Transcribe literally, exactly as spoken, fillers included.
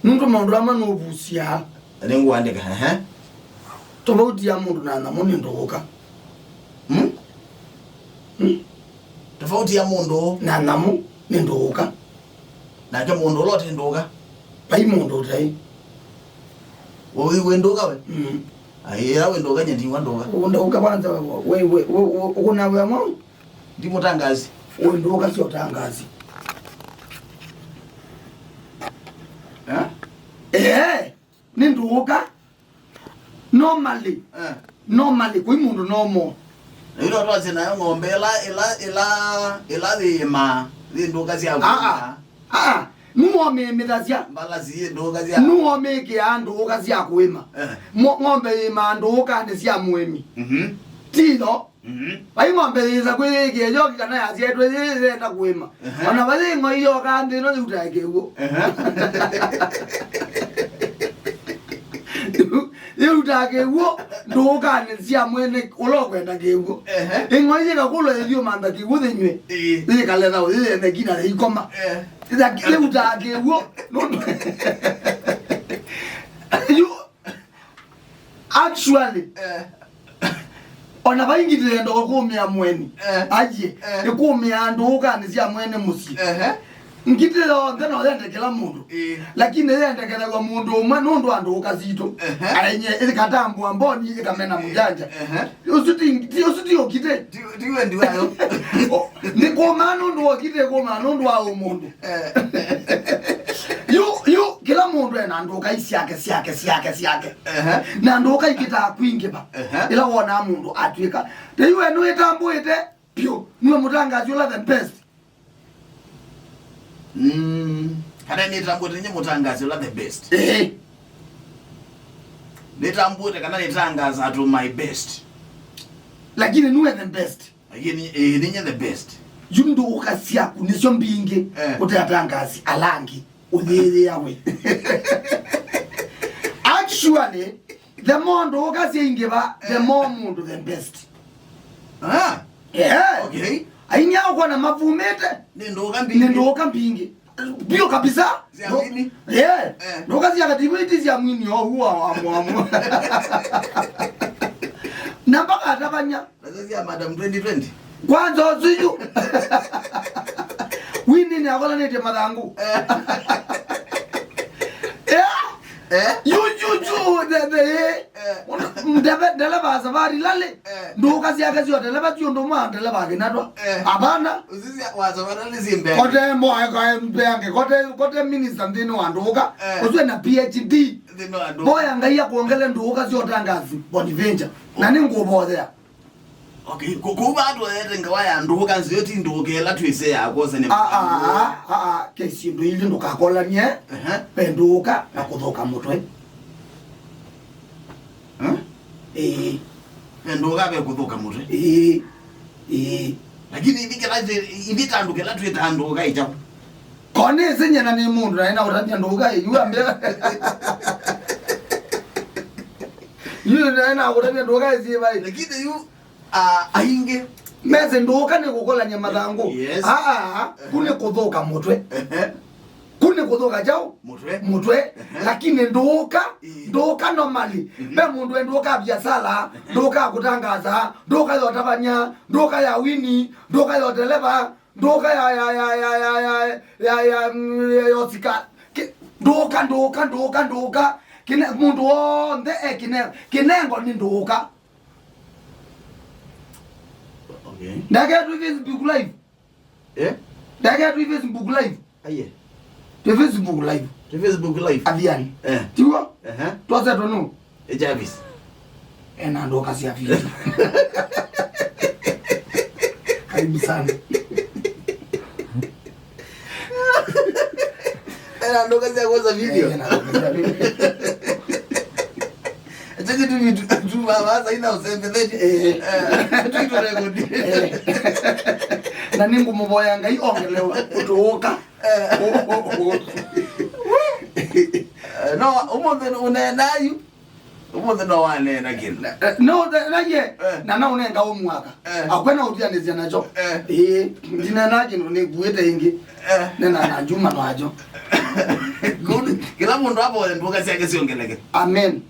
Nũndũ maũndũ amwe nũvusyaa. Na nĩngũandĩka, ehe. Tofauti ya mũndũ na nyamũ nĩ ndũũka. Hmm? Hmm? Tofauti ya mũndũ na nyamũ nĩ ndũũka. Nake mũndũ ũla ũtĩ ndũũka. Vai mũndũ ũtaĩ. Wĩ, wĩ ndũũka we? Mm. Ai, ĩla wĩ ndũũka nye ndiwa ndũũka. Ndũũka kwanza, we, we, we, we, ũkũna wĩa mwaũ? Ndi mũtangazi. Wĩ ndũũka sya ũtangazi. Eh? Eh, nĩ ndũũka. Normally. Eh. Normally, kwĩ mũndũ normal. Na ĩla twasye nayo ng'ombe ĩla, ĩla, ĩla, ĩla yĩĩmaa, yĩ ndũũka sya Ah, ah. Aa, nũomĩĩmĩthasya. Mbalasi yĩ ndũũka sya. Nũomĩĩkĩaa ndũũka sya kũĩma. Eh. Mo-, ng'ombe yĩmaa ndũũkanĩ sya mũĩmi. Mhm. Titho. Mhm. Vai ng'ombe yĩsa kwĩyĩkĩa yoki kana yasyaĩtwe yĩ yenda kũĩma. Ehe. Ona vai ng'oi yokaa nthĩ ĩno yĩutaa kĩw'ũ. Ehe. Yĩutaa kĩw'ũ ndũũkanĩ sya mwene ũla ũkwenda kĩw'ũ. Ehe. Ĩng'oi yĩkakũlwa yĩthiũmantha kĩw'ũ yĩnyw'e. Ĩĩ. Yĩkaletha ũyĩyene kina yĩikoma. Eh. Yĩutaa kĩw'ũ nũndũ yu actually. Eh. Ona vai ngitĩ yenda kũkũmĩa mweni. Eh. Aiye, eh, ĩkũmĩaa ndũũkanĩ sya mwene mũsyĩ. Ehe. Ngitĩ yonthe no yende kĩla mũndũ. Ĩĩ. Lakini yendekethaw'a mũndũ ũmwe nũndũ wa ndũũka sitũ. Ehe. Aenye ĩkatambũa mboni ĩkamena mũjanja. Ehe. Ũsu ti, ti, ũsu ti ũkitĩ. Ti, ti wendi wayo. O, nĩkũmaa nũndũ wa ũkitĩ, kũmaa nũndũ wa ũmũndũ. Eh. Yu, yu, kĩla mũndũ ena ndũũka syake, syake, syake, syake. Ehe. Na ndũũka ikĩtaa kwingĩva. Ehe. Ĩla wonaa mũndũ atw'ĩka. Te yu we nĩwĩtambũĩte vyũ, nĩwe mũtangaasi ũla the best. Mm, kana nĩtambũĩte nye mũtangaasi ũla the best. Ĩĩ. Nĩtambũĩte kana nĩtangaza to my best. Lakini nĩwe the best. Lakini, ĩĩ, ninye the best. Yu ndũũka syaku nĩsyo mbingĩ, eh, kũte atangaasi ala angĩ. Ũyĩyĩa we. Actually, the more ndũũka syaingĩva, the more mũndũ the best. Ah. Yeah. Okay. Aini ao kwona mavumĩte. Nĩ ndũũka mbingĩ. Nĩ ndũũka mbingĩ. Bio kabisa. Sya mbingĩ. Yeah. Eh. Ndũũka sya kativiti sya mwini o huo wa mwamu. Na mpaka atavanya. Nasa sya Madam twenty twenty. Kwanza ũsu yu. Winnie nĩakolanĩtye mathangũ. Eh. Eh? Eh? Yu, yu, yu, the, the, eh. Eh. Ndeve-, ndeleva wa Safari Rally. Eh. Ndũũka syake syo ndeleva ti ũndũ ũmwe wa ndeleva wa Kĩnatwa. Eh. Hapana. Ũsu sya wa Safari Rally si mbea. Kote mboe kwa mbeange, kote, kote minister nthĩnĩ wa ndũũka. Eh. Ũsu ena P H D. Nthĩnĩ wa ndũũka. Mboya Ngai akwongele ndũũka sya ũtangazi, Bonaventure. Na nĩngũvothea. Okay, kũ-, kũu vaa tũete ngewa ya ndũũka nzeo ti ndũũka ĩla twĩsĩ ya kwosa nĩ Ah, ah, ah, ah, ah, ke syĩndũ ili ndũkakolany'e, ehe, ve ndũũka na kũthũka mũtwe. Eh? Ĩĩ. Ve ndũũka ve kũthũka mũtwe. Ĩĩ. Ĩĩ. Lakini ithi kĩla twĩ-, ithi ta andũ kĩla twĩtaa ndũũka ĩ kyaũ? Ko nĩsĩ nyie na nĩ mũndũ naĩ na ũtavya ndũũka ĩyu ambĩa. Yu naĩ na ũtavya ndũũka ĩsyĩ vai. Lakini yu, ah, aingĩ. Mesĩ ndũũka nĩ kũkolany'a mathangũ. Yes. Aa, ku nĩ kũthũka mũtwe. Ehe. Ku nĩ kũthũka kyaũ? Mũtwe. Mũtwe. Ehe. Lakini ndũũka, ĩĩ, ndũũka normally. Mhm. Ve mũndũ e ndũũka ya biasala, ehe, ndũũka ya kũtangaza, ndũũka ya ũtavany'a, ndũũka ya wini, ndũũka ya ũteleva, ndũũka ya, ya, mm, ya, ya ũsika. Ki-, ndũũka, ndũũka, ndũũka, ndũũka. Kĩne-, mũndũ w'onthe e kĩne-, kĩnengo nĩ ndũũka. Okay. Ndaketwe Facebook Live. Eh? Ndaketwe Facebook Live. Aye. Twĩ Facebook Live. Twĩ Facebook Live. Athiani. Eh. Tiw'o? Ehe. Twosetwe nũ? Ĩ Jarvis. Ena ndũũka sya video. Karibu sana. Ena ndũũka sya kwosa video. Eh, ena ndũũka sya video. Ĩkyo kĩtumi tu, tu vava saina ũsembethetie. Eh. Eh, tuitũ rekondi. Eh. Na nĩngũmũvoya Ngai ongelewa ũtũũka. Eh. Ũ-, ũ-, ũ-. Eh, no, ũmũnthĩ ũneenaa yu. Ũmũnthĩ no waneena kĩndũ. Eh, no, na, na ye, eh, na naũnenga ũmwaka. Eh. Akwe na ũthianĩsya nakyo. Eh. Ĩĩ, ndineenaa kĩndũ nĩkuĩte ĩngĩ. Eh. Nena na Juma no ajo. Good. Kĩla Mũndũ avoye ndũka syake syongeleke. Amen.